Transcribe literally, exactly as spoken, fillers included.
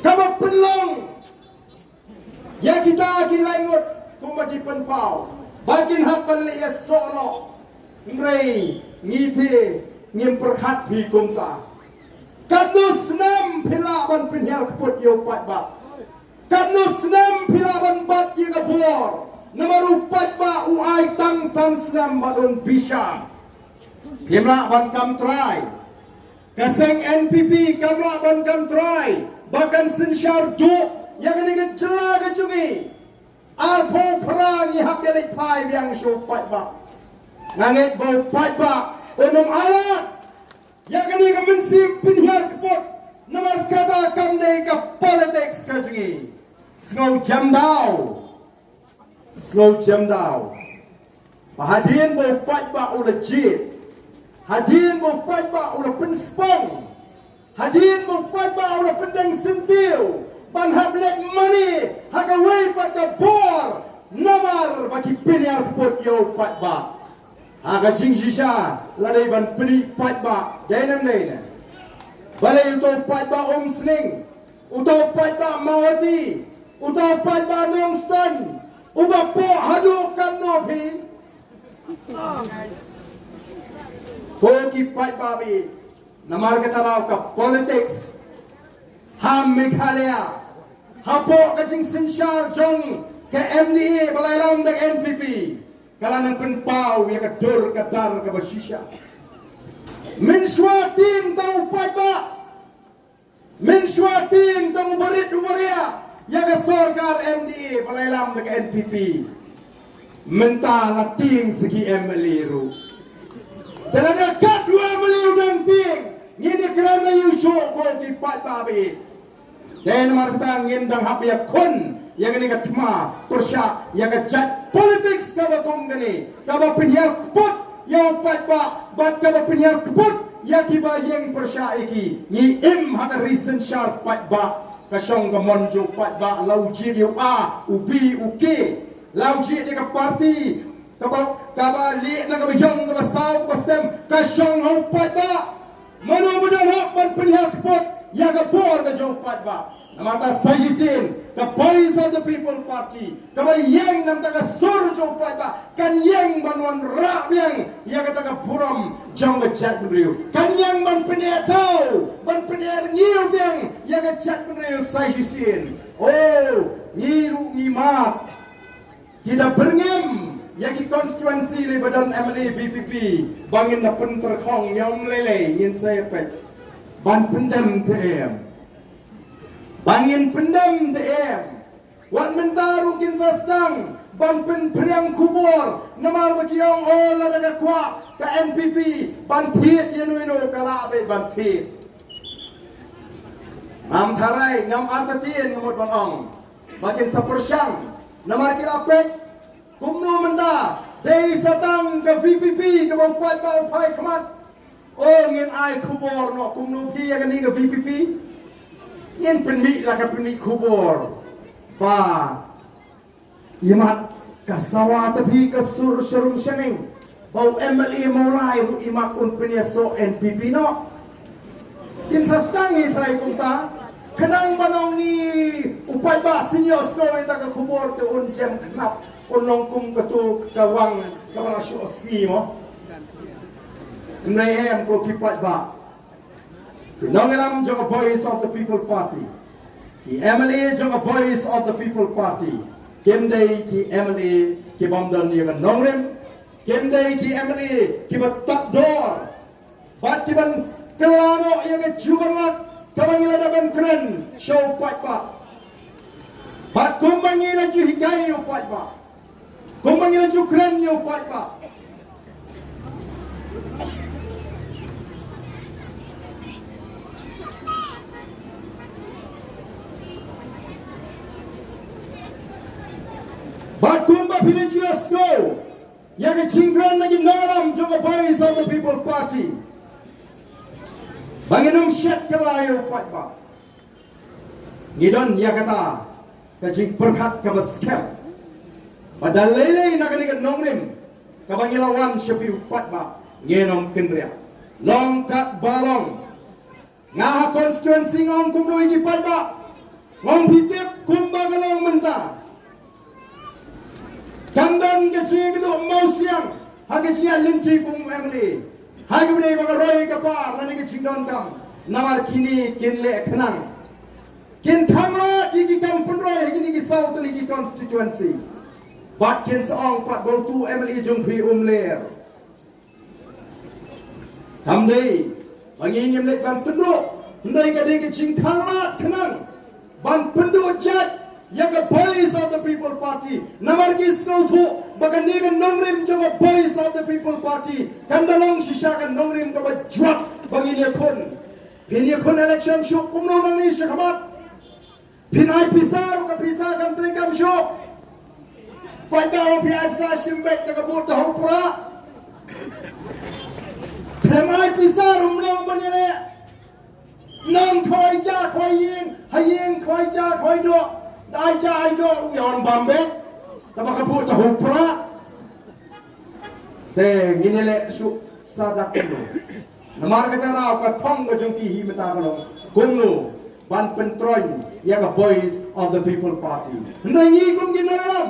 kaba pynlong ïa kita ki laingut kumba ki pynpaw ba kin hap ban leh ïasoh noh. Hynrei ngi te ngim pyrkhat phi kumta. Katno snem phi lah ban pynhiar kput ïa u paidbah? Katno snem phi lah ban bat ïa ka bor? Namar u paidbah u ai tang san snem bad un bishar. Phim lah ban kam trai. Ka seng N P P kam lah ban kam trai ba kan synshar duh ïa kane ka jylla ka jong ngi. Arphew phra ngi hap ïaleit phai biang sha u paidbah. Nga ngeit ba u paidbah un ym ailad ïa kane ka mynsiem pynhiar kput, namar kata kam dei ka politics ka jong ngi. Sngew jemdaw. Sngew jemdaw. Ba hadien ba u paidbah u la jied, hadien ba u paidbah u la pynspong, hadien ba u paidbah u la pyndeng syntiew ban hap leit mane ha kawei pat ka bor, namar ba ki pynhiar kput ïa u paidbah. Ha ka jingshisha la dei ban pyni paidbah, dei ne em dei ne? Balei uto u paidbah Umsning, uto u paidbah Mawhati, uto u paidbah Nongstoiñ, uba poh haduh katno phi? Ko ki paidbah ba ïeit, namar kata daw ka politics ha Meghalaya, hapoh ka jingsynshar jong ka M D A ba la ïalam da ka N P P, ka la nang pynpaw ïa ka dur ka dar kaba shisha. Mynshuwa tieng tang u paidbah, mynshuwa tieng tang u barit u baria ïa ka sorkar M D A ba la ïalam da ka N P P. Mynta la tieng sa ki M L A ruh. Te lada katto M L A u dang tieng, ngin ïakren aïu shuh ko ki paidbah ba ïeit? Te namar kata ngin dang hap ïakhun ïa kane ka thma pyrshah ïa ka jait politics kaba kum kane, kaba pynhiar kput ïa u paidbah bad kaba pynhiar kput ïa kiba ïeng pyrshah ïa ki. Ngi im ha ka ri synshar paidbah. Ka shong ka mon jong u paidbah, la u jied ïa u A, u B, u K, la u jied ïa ka party kaba, kaba lieh na kaba ïong, kaba saw, kaba stem, ka shong ha u paidbah. Mano ba don hok ban pynhiar kput ïa ka bor ka jong u paidbah? Namar kata sa shisien ka Voice of the People Party, kaba ïeng na ka bynta ka sur jong u paidbah, kan ïeng ban wanrah biang ïa kata ka burom jong ka jaitbynriew, kan ïeng ban pyneh daw, ban pyneh rngiew biang ïa ka jaitbynriew sa shisien. Oh, ngi ruh ngi mad. Ki da byrngem ïa ki constituency lei ba don M L A V P P, ba ngin da pyntyrkhong ïa um lei lei, ngin sa ïa peit ban pyndem te em, ba ngin pyndem te em. Wat mynta ruh kin sa sdang ban pynphriang khubor, namar ba ki ong, oh, lada ka kwah ka N P P ban thied ïa no ïa no, ka lah beit ban thied. Ngam tharai, ngam artatien, nga mut ban ong ba kin sa pyrshang, namar ki la peit kumno mynta dei sa tang ka V P P kaba u paidbah u phai khmat. Oh, ngin ai khubor noh kumno phi ïa kane ka V P P. Ngin pynmih la ka pynmih khubor ba imat ka sawa ta phi ka sur sharum shaneng. Ba u M L A Mawlai ruh imat un pynïasoh N P P noh. Kin sa sdang ngi trai kumta. Khnang ba nong ngi u paidbah sniewsngew ïa ta ka khubor te un jem khnap, un long kum katu ka wang kaba la shu sngi mo. Hynrei em ko ki paidbah, ki nongïalam jong ka Voice of the People Party, ki M L A jong ka Voice of the People Party, kim dei ki M L A ki bym don ïa ka nongrim, kim dei ki M L A kiba tad dor, bad kiban kylla noh ïa ka jubor lad kaba ngi la dep ban kren sha u paidbah. Bad kumba ngi la ju hikai ïa u paidbah, kumba ngi la ju kren ïa u paidbah, bad kumba phi la ju ïohsngew ïa ka jingkren na ki nongïalam jong ka Voice of the People Party, ba ngin ym shet kylla ïa u paidbah. Ngi don ïa kata ka jingpyrkhat kaba skhem ba da lei lei na kane ka nongrim kaba ngi la wan sha phi u paidbah, ngin ym kynriah. Long kat ba long. Nga ha constituency nga ong kumno ïa ki paidbah? Ngong phi tip kumba ka long mynta. Kam don ka jingkduh mawsiang ha ka jingïaid lynti kum u M L A. Ha kaba dei ba ka roi ka par lane ka jingdonkam. Namar kine kin leh khnang kin khanglad ïa ki kam pynroi ha kine ki saw tylli ki constituency. Bad kin sa ong pat ba utu u M L A jong phi um ler. Kam dei ba ngi ngim leit ban tynruh, hynrei ka dei ka jingkhanglad khnang ban pynduh jait ïa ka Voice of the People Party. Namar ki sngewthuh ba kane ka nongrim jong ka Voice of the People Party kan da long shisha ka nongrim kaba jwat ba ngin ïakhun. Phin ïakhun election shuh kumno nangne shakhmat? Phin ai pisa ruh, ka pisa kam trei kam shuh. Paidbah, phi ai pisa shim beit, te ka vote te hau pra. Phin ai pisa ruh, ym long ban ïaleh. Nang khwai ja khwai ïing, ha ïing khwai ja khwai doh. Ai ja ai doh, u ïawan bam beit. Te ba ka vote te hau pra. Te ngin ïaleh shuh sa da kumno? Namar kata ruh ka thong ka jong ki hi mynta ka long kumno ban pyntroiñ ïa ka Voice of the People Party. Hynrei ngi kum ki nongïalam,